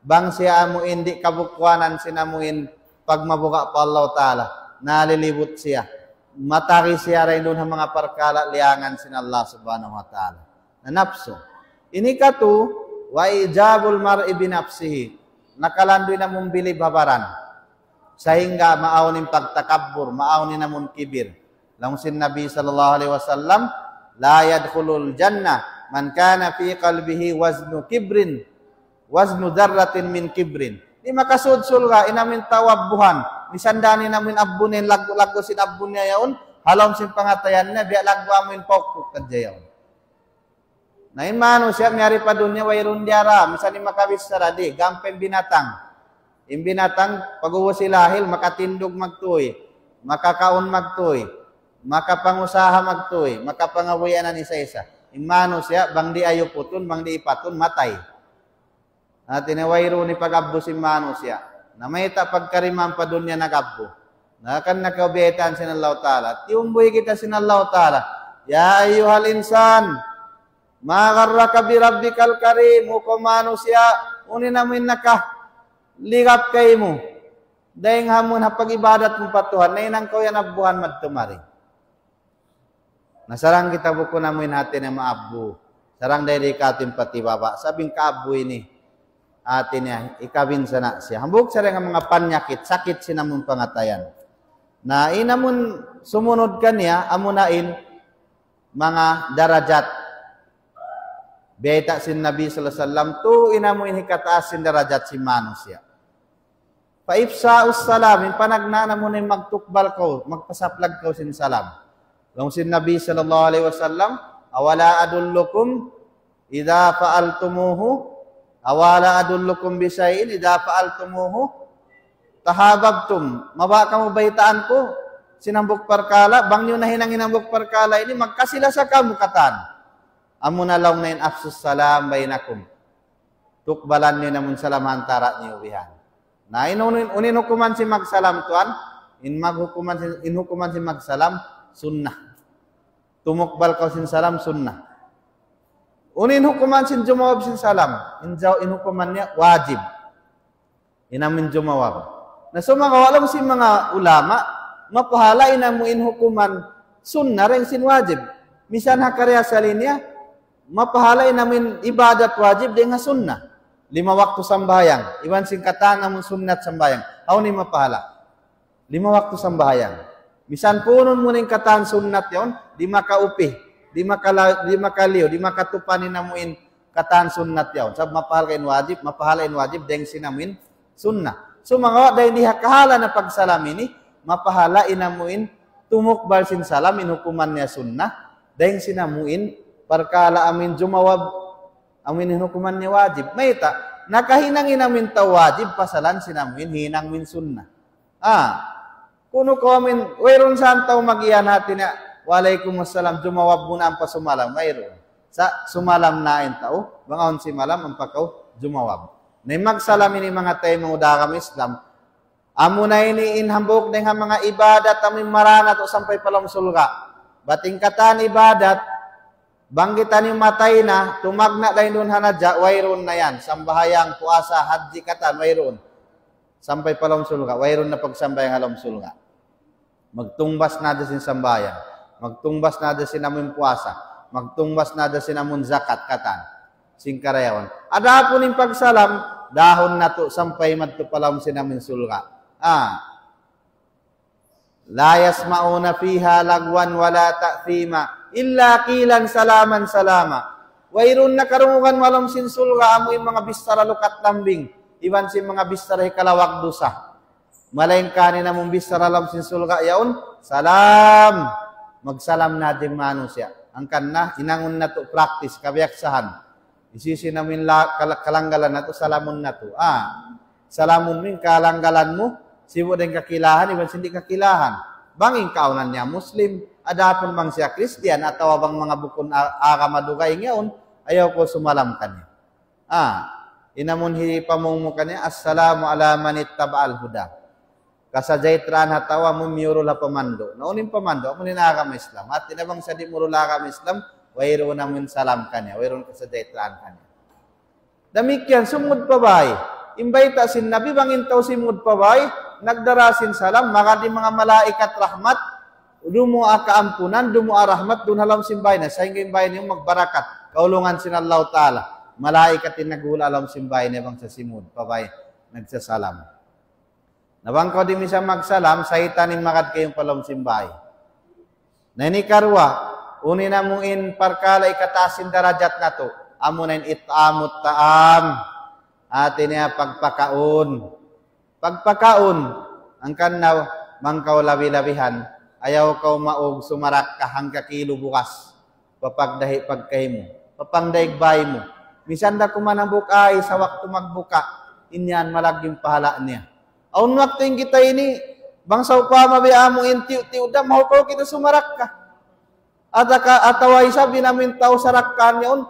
bang siya amuin di' kabukwanan sin amuin pagmabuga' pa Allah Ta'ala, nalilibut siya. Matari siya dayn duun ha manga parkala' liyangan sin Allah Subhanahu wa Ta'ala. Na napsu. Ini katu, وإعجاب المرء بنفسه. Nakalandu' in amun bilib ha baran. Sahingga maawn in pagtakabbur, maawn in amun kibir. Laung sin Nabi sallallahu alayhi wasallam, لا يدخل الجنة من كان في قلبه وزن كبر، وزن ذرة من كبر. Di' makasud surga' in amuin tau abbuhan. Misan da in amuin abbu niya, laggu'-laggu' sin abbu niya yaun, ha lawm sin pangatayan niya, biya' laggu' amuin paukpuk hadja yaun. Na in manusiya' miyari pa dunya wayruun diyara, misan in makabichara di', gampay in binatang. In binatang, pag'ubus hilahil, makatindug magtuy, makakaun magtuy, makapangusaha magtuy, makapangabuhianan isa-isa. In manusiya', bang di' ayuputun, bang di' ipatun, matay. Hati niya wayruun in pag-abbu sin manusiya'. Na mayta' pagkarimahan pa dunya nag-abbu. Na kan nakabiyaytaan sin Allah Ta'ala. Tiyumbuy kita sin Allah Ta'ala. يا أيها الإنسان ما غرك بربك الكريم. O kaw manusiya', unu in amu in nakaligap kaymu. Dayng ha amun ha pag-ibadat mu pa Tuhan, na hinang kaw yan abbuhan madtu mari. Na sarang kita bukun amu in hati niya maabbu. Sarang dayri katu' in pati baba'. Sabab in kaabbu ini, hati niya, ikabinsana' siya. Hambuuk sarang manga panyakit, sakit sin amun pangatayan. Na in amun sumunud kaniya, amuna in manga darajat. Biyayta' sin Nabi sallallahu alayhi wasallam, tū in amu in hikataas sin darajat sin manusiya'. فإفشاء السلام, in panagnaan amu na in magtukbal kaw, magpasaplag kaw sin salam. Laung sin Nabi sallallahu alayhi wasallam, أولا أدلكم إذا فعلتموه، أولا أدلكم بشيء إذا فعلتموه تحاببتم. Mabaya' kamu baytaan ku sin hambuuk parkala', bang niyu nahinang in hambuuk parkala' ini, magkasi-lasa kamu katan. Amuna laung niya in أفشوا السلام بينكم. Tukbalan niyu in amun salam ha antara' niyu bihan. Na in unu in, unu in hukuman sin magsalam tuwan, in maghukuman sin, in hukuman sin magsalam, sunnah. Tumukbal kaw sin salam, sunnah. Unu in hukuman sin jumawab sin salam, in jaw-, in hukuman niya wajib. In amun jumawab. Na sumagawa' laung sin manga ulama, mapahala' in amu in hukuman sunnah dayng sin wajib. Misan ha kariasali niya, mapahala' in amun ibadat wajib dayng ha sunnah. Lima waktu sambahayang, iban sin katan amun sunnat sambahayang. Hawnu in mapahala'? Lima waktu sambahayang. Misan punun mu in katan sunnat yaun, di' makaupi, di' makala-, di' makaliyu, di' makatupan in amu in katan sunnat yaun. Sabab mapahala' in wajib, mapahala' in wajib dayng sin amu in sunnah. Sumagawa' dayng di ha kahalan na pagsalam ini, mapahala' in amu in tumukbal sin salam in hukuman niya sunnah, dayng sin amu in parkala' amu in jumawab, amu in hukuman niya wajib. Mayta', nakahinang in amu in tau wajib, pasalan sin amu in hinang mu in sunnah. Ah, kunu' kaw amu in, wayruun sa in tau mag-iyan hati niya, "Wa alaykum assalam," jumawab mu na ampa sumalam, wayruun. Sa' sumalam na in tau, bang awn simalam ampa kaw jumawab. Na in magsalam ini manga taymanghud ha agama Islam, amuna ini in hambuuk dayng ha manga ibadat amu in marā natu' sampay pa lawm surga'. Bat in katan ibadat, bang kitaniyu matay na, tumagna' dayn duun ha naja', wayruun na yan. Sambahayang, puasa, hajji katan, wayruun. Sampay pa lawm surga', wayruun na pagsambahayang ha lawm surga'. Magtungbas na da sin sambahayang, magtungbas na da sin amun puasa, magtungbas na da sin amun zakat katan. Sin karayawan. Adapun in pagsalam, dahun natu' sampay madtu pa lawm sin amun surga'. Ah. لا يسمعون فيها لغوا ولا تأثيما إلا قيلا سلاما سلاما. Wayruun na karungugan ha lawm sin surga' amu in manga bichara lukat lambing, iban sin manga bichara hikalawag dusa. Malaingkan in amun bichara ha lawm sin surga' yaun, salam. Magsalam na in manusiya'. Hangkan na, hinangun natu' practice, kabiyaksahan. Hisiyu-siyu in amu in la-, kala-, kalanggalan natu', salamun natu'. Ah, salamun mu in kalanggalan mu, sibu' da in kakilahan, iban sin di' kakilahan. Bang in kaawnan niya Muslim, adapun bang siya Kristiyan, atawa bang manga bukun a-, agama dugaing yaun, ayaw kaw sumalam kaniya. Ah, in amun hipamung mu kaniya, "Assalamu ala man ittaba'al huda." Kasajahtraan ha tau amun miyurul ha pamandu'. Na unu in pamandu', amu in agama Islam. Hati niya bang sa' di' murul ha agama Islam, wayruun amun salam kaniya, wayruun kasajahtraan kaniya. Damikkiyan, simud pa bāy. In bayta' sin Nabi, bang in tau simud pa bāy, nagdara sin salam, magad in manga malaikat rahmat, dumuwaa kaampunan, dumuwaa rahmat, duun ha lawm sin bāy niya, sahingga in bāy niya magbarakat, kaulungan sin Allah Ta'ala. Malaikat in naghuhula' ha lawm sin bāy niya, bang sa' simud pa bāy, nagsasalam. Na bang kaw di' misan magsalam, saytan in magad kaymu pa lawm sin bāy. Na ini karuwa, unu in amu in parkala' hikataas sin darajat natu', amuna in it'amut ta'am. Hati niya pagpakaun. Pagpakaun, hangkan na bang kaw labi-labihan, ayaw kaw maug sumarakka hangka kilu bugas. Papagdahi' pagkahi mu, papangdaig bāy mu. Misan da kuman hambuuk ais ha waktu magbuka, in yan malaggu' in pahala' niya. Awn waktu in kita ini, bang sawpama biya' amu in tiyu'-tiyu' da, mahukaw kita sumarakka. Ataka-, atawa isab in amu in tau sarakkahan yaun,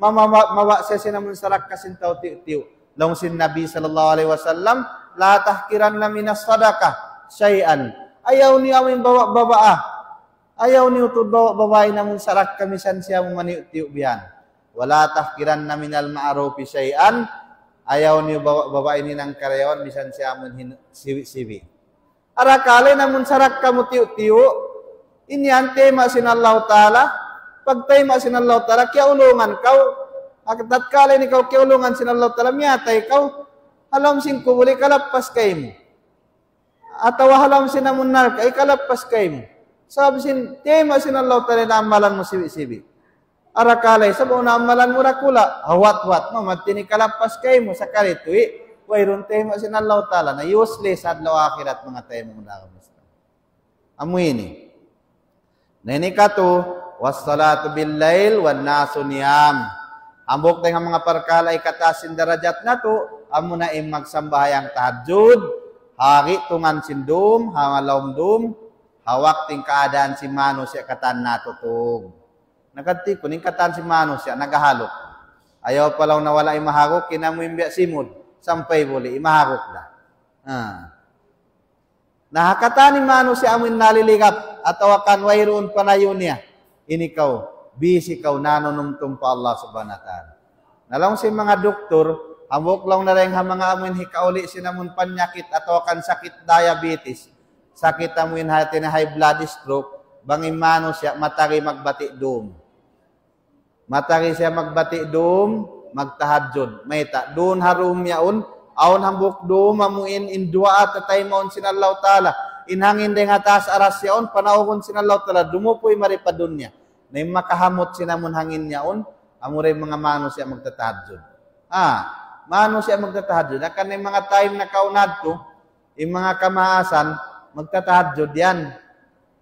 ma-, ma-, ma-, mabaya' siya sin amu in sarakka sin tau tiyu'-tiyu'. Laung sin Nabi sallallahu alayhi wasallam, لا تحقرن من الصدقة شيئا. Ayaw niyu amuin bawa-bawaa. Ayaw niyu tuud bawa-bawaa in amun sadakka misan siya amun maniyu'-tiyu' biya' yan. ولا تحقرن من المعروف شيئا. Ayaw niyu bawa-bawaa in hinang karayawan misan siya amun hin-, siwi'-siwi'. Arakala' in amun sadakka mu tiyu'-tiyu', in yan tayma' sin Allahu Ta'ala, pagtayma' sin Allahu Ta'ala, kiyaulungan kaw, tatkala in ikaw kiyaulungan sin Allahu Ta'ala, miyatay kaw, ha lawm sin kubul, hikalappas kaymu. Atawa ha lawm sin amun narka', hikalappas kaymu. Sabab sin, tayma' sin Allahu Ta'ala in amalan mu siwi'-siwi'. Arakala' isab awn amalan mu dakula', huwat-huwat, mamatini kalappas kaymu sakali tuwi', wayruun tayma' sin Allahu Ta'ala, na useless adlaw akhirat manga taymanghud ku. Amu ini. Na ini katu', والصلاة بالليل والناس نيام. Hambuuk dayn ha manga parkala' hikataas sin darajat natu', amuna in magsambahayang tahajjud, ha gi'tungan sin dum, ha lawm dum, ha waktu in kaadaan sin manusiya' katan natutug. Nakadtikun in katan sin manusiya', nagahaluk. Ayaw pa laung na wala' imahaguk, in amu in biya' simud, sampay buli', imahaguk da. Ah. Na ha katan in manusiya' amu in naliligap, atawa kan wayruun panayu niya. Ini kaw, busy kaw, nanunumtum pa Allah Subhanahu wa Ta'ala. Na laung sin manga doktor, hambuuk laung na dayn ha manga amu in hikauli sin amu in panyakit, atawa kan sakit diabetes, sakit amu in hati niya high blood stroke, bang in manusiya' matari magbati' dum. Matari siya magbati' dum, magtahajjud. Mayta', duun ha dum yaun, awn hambuuk dum amu in, in duwaa tataymaun sin Allahu Ta'ala. In hangin dayn ha taas aras yaun, panaugun sin Allahu Ta'ala, dumupuy mari pa dunya. Na in makahamut sin amun hangin yaun, amu da in manga manusiya' magtatahajjud. Ah, manusiya' magtatahajjud. Hangkan in manga time nakauna yadtu, in manga kamaasan, magtatahajjud yan.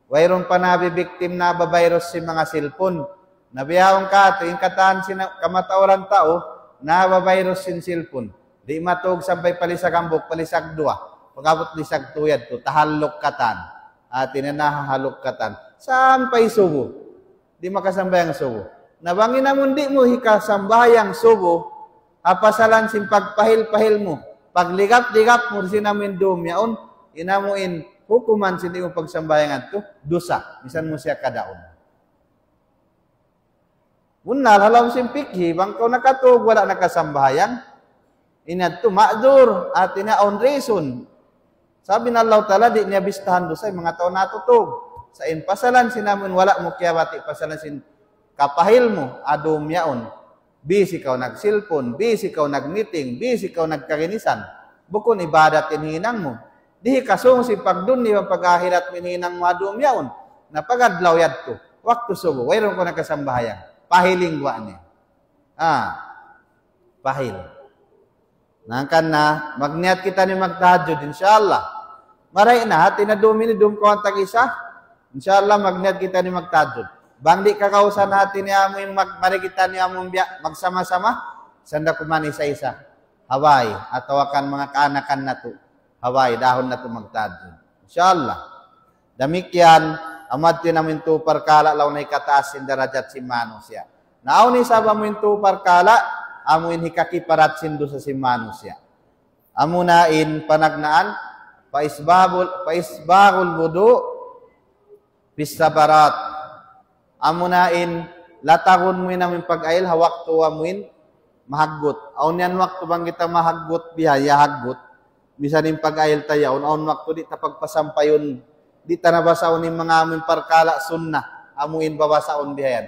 Wayruun pa nabibiktim na virus sin manga cellphone. Na bihaun katu', in katan sin kamatauran tau, na virus sin cellphone. Di' matug sampay pa lisag hambuuk, pa lisag duwa. Pag-abut lisag tū yadtu, tahalluk katan. Hati niya nahahaluk katan. Sampay subu. Di' makasambahayang subu. Na bang in amun di' mu hikasambahayang subu, ha pasalan sin pagpahil-pahil mu, pagligap-ligap mu sin amu in dum yaun, in amu in hukuman sin di' mu pagsambahayangan tu, dusa, misan mu siya kadaun. Bunnal, ha lawm sin pikhi, bang kaw nakatug, wala' nakasambahayang, in yadtu ma'dhur, hati niya awn reason. Sabab in Allahu Ta'ala di' niya bistahan dusa in manga tau natutug. Sa' in pasalan sin amu in wala' mu kiyabati', pasalan sin kapahil mu, ha dum yaun. Busy kaw nag-cellphone, busy kaw nag-meeting, busy kaw nagkaginisan. Bukun ibadat in hinang mu. Di' hikasūng sin pagdunya iban pag-akhirat mu in hinang mu ha dum yaun. Na pag-adlaw yadtu, waktu subu, wayruun kaw nakasambahayang. Pahiling guwa' niya. Ah, pahil. Na hangkan na, magniyat kita ini magtahajjud, insya Allah. Marayaw na, hati na dum ini, dum kaw tag-isa. Insya Allah, magniyat kita ini magtahajjud. Bang di' kagausan hati niya amu in mag-, mari kita ini amu in biya', magsama-sama. Sanda kuman isa-isa. Haway, atawa kan manga kaanakan natu'. Haway, dahun natu' magtahajjud. Insya Allah. Damikkiyan, amu yadtu in amu in tū parkala' laung na hikataas sin darajat sin manusiya'. Na awn isab amu in tū parkala', amu in hikakiparat sin dusa sin manusiya'. Amuna in panagnaan, فإسباب، فإسباغ الوضوء في الصبرات. Amuna in latagun mu in amu in pag-ayil ha waktu amu in mahaggut. Awn yan waktu bang kita mahaggut biya' ha haggut. Misan in pag-ayil ta yaun, awn waktu di' ta pagpasampayun, di' ta na basaun in manga amu in parkala' sunnat, amu in babasaun biya' yan.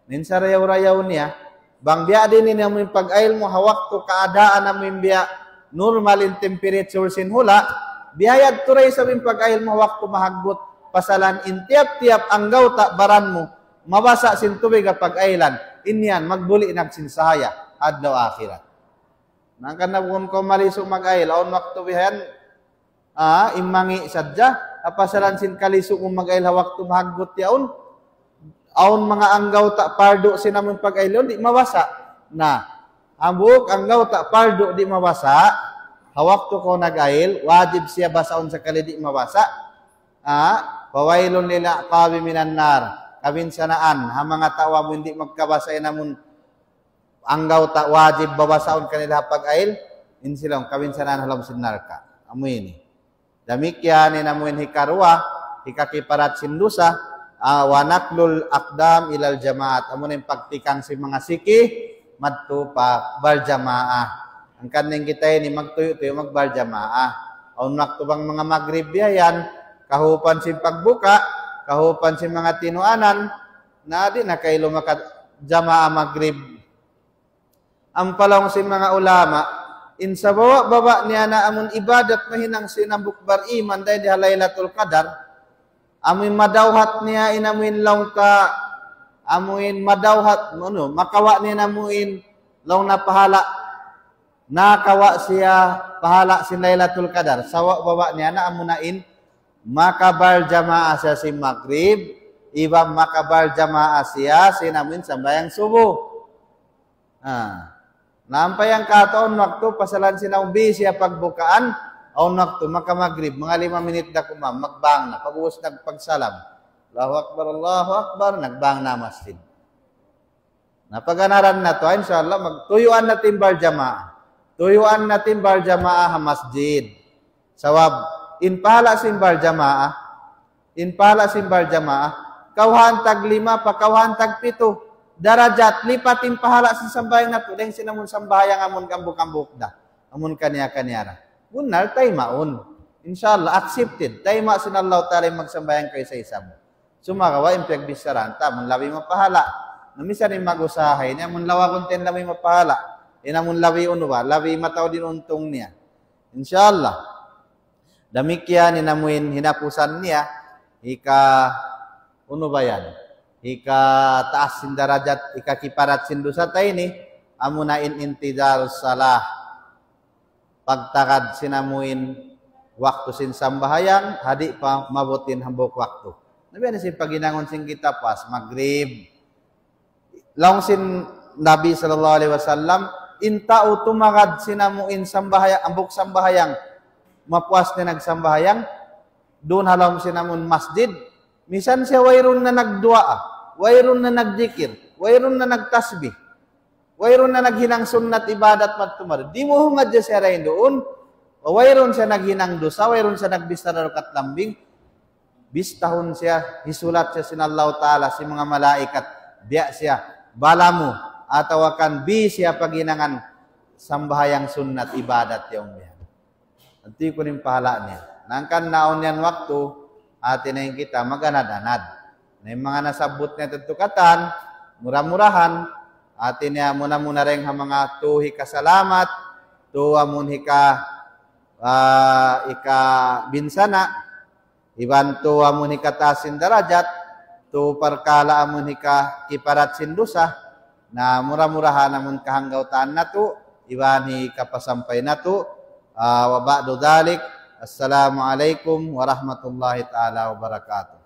Na in sarayaw-rayaw niya, bang biya' diin in amu in pag-ayil mu ha waktu kaadaan amu in biya' normal in temperature sin hula', biya' yadtu da isab in pag-ayil mu ha waktu mahaggut, pasalan in tiyap-tiyap anggawta' baran mu, mabasa' sin tubig ha pag-ayilan, in yan, magbuli' na sin sahaya, adlaw akhirat. Na hangkan na bukun kaw malisu' mag-ayil, awn waktu biya' yan, ah, in mangi' sadja, ha pasalan sin kalisu' mu mag-ayil ha waktu mahaggut yaun, awn manga anggawta' pardu' sin amu in pag-ayil yaun, di' mabasa'. Na, hambuuk anggawta' pardu' di' mabasa', ha waktu kaw nag-ayil, wajib siya basaun sakali di' mabasa'. Ah, فويل للأعقاب من النار. Kabinsanaan, ha manga tau amu in di' magkabasa in amu in anggawta' wajib babasaun kanila ha pag-ayil, In sila in kabinsanaan ha lawm sin narka'. Amu ini. Damikkiyan in amu in hikaruwa, hikakiparat sin dusa, ah, wa naqlul aqdam ilal jamaat. Amu in pagtikang sin manga siki, madtu pa barjamaah. Hangkan in kita ini magtuyu'-tuyu' magbarjamaah. Awn waktu bang manga magrib biya' yan, kahupan sin pagbuka', kahupan sin manga tinuanan, na di' na kailu makajamaah magrib. Ampa laung sin manga ulama, in sabawa-bawa niya na amun ibadat mahinang sin hambuuk bariman dayn di ha Laylatul Qadar, amuin madawhat niya in amuin laung ta, amuin madawhat, unu, makawa' niya in amuin laung na pahala', nakawa' siya pahala' sin Laylatul Qadar. Sabawa-bawa niya na amuna in makabarjamaah siya sin magrib, iban makabarjamaah siya sin amuin sambahayang subuh. Ah. Na ampa in katan awn waktu pasalan sin awn bisi ha pagbukaan, awn waktu makamagrib, manga lima minit da kuman, magbang na, pag'ubus nagpagsalam. Allahu Akbar, Allahu Akbar, nagbang na masjid. Na paganaran natu', insya Allah, magtuyuan natu' in barjamaah. Tuyuan natu' in barjamaah ha masjid. Sabab, in pahala' sin barjamaah, in pahala' sin barjamaah, kawhaan tag lima pa kawhaan tag pitu darajat, lipat in pahala' sin sambahayang natu', dayn sin amun sambahayang amun hambuuk-hambuuk da, amun kaniya-kaniya ra. Bunnal, taymaun. Insya Allah, accepted. Tayma' sin Allah Ta'ala in magsambahayang kaisa-isa mu. Sumagawa' in piyagbicharahan ta, amun labi mapahala'. Na misan in mag-usaha ini, amun lawagun ta in labi mapahala'. In amun labi unu ba, labi mataud in untung niya. Insya Allah. Damikkiyan in amuin hinapusan niya, hika, unu ba yan? Hika taas sin darajat, hika kiparat sin dusa ta ini, amuna in intidharus salah. Pagtagad sin amuin waktu sin sambahayang, ha di' pa maabut in hambuuk waktu. Na biya' na sin paghinangun sin kita pas magrib. Laung sin Nabi sallallahu alaihi wasallam, in tau tumagad sin amuin sambahayang, hambuuk sambahayang, mapuas niya nagsambahayang, duun ha lawm sin amun masjid, misan siya wayruun na nagduwaa, wayruun na nagdikir, wayruun na nagtasbih, wayruun na naghinang sunnat ibadat madtu mari. Dimuhungad siya dayn duun, wayruun siya naghinang dusa, wayruun siya nagbichara dugaing lambing, bistahun siya, hisulat siya sin Allah Ta'ala, sin manga malaikat, biya' siya, bala mu, atawa kan bi siya paghinangan sambahayang sunnat ibadat yaun biya'. Anti ku in pahala' niya. Hangkan na awn yan waktu, hati na in kita maganad-anad. Na in manga nasabbut niya tuud katan, mura-murahan, hati niya muna-muna dayn ha manga tu hikasalamat, tu amun hika, ah, hikabinsana', iban tu amun hikataas sin darajat, tu parkala' amun hika kiparat sin dusa, na mura-murahan amun kahanggawtaan natu', iban hikapasampay natu', ah, wa ba'du dhalik, assalamu alaykum warahmatullahi ta'ala wabarakatuh.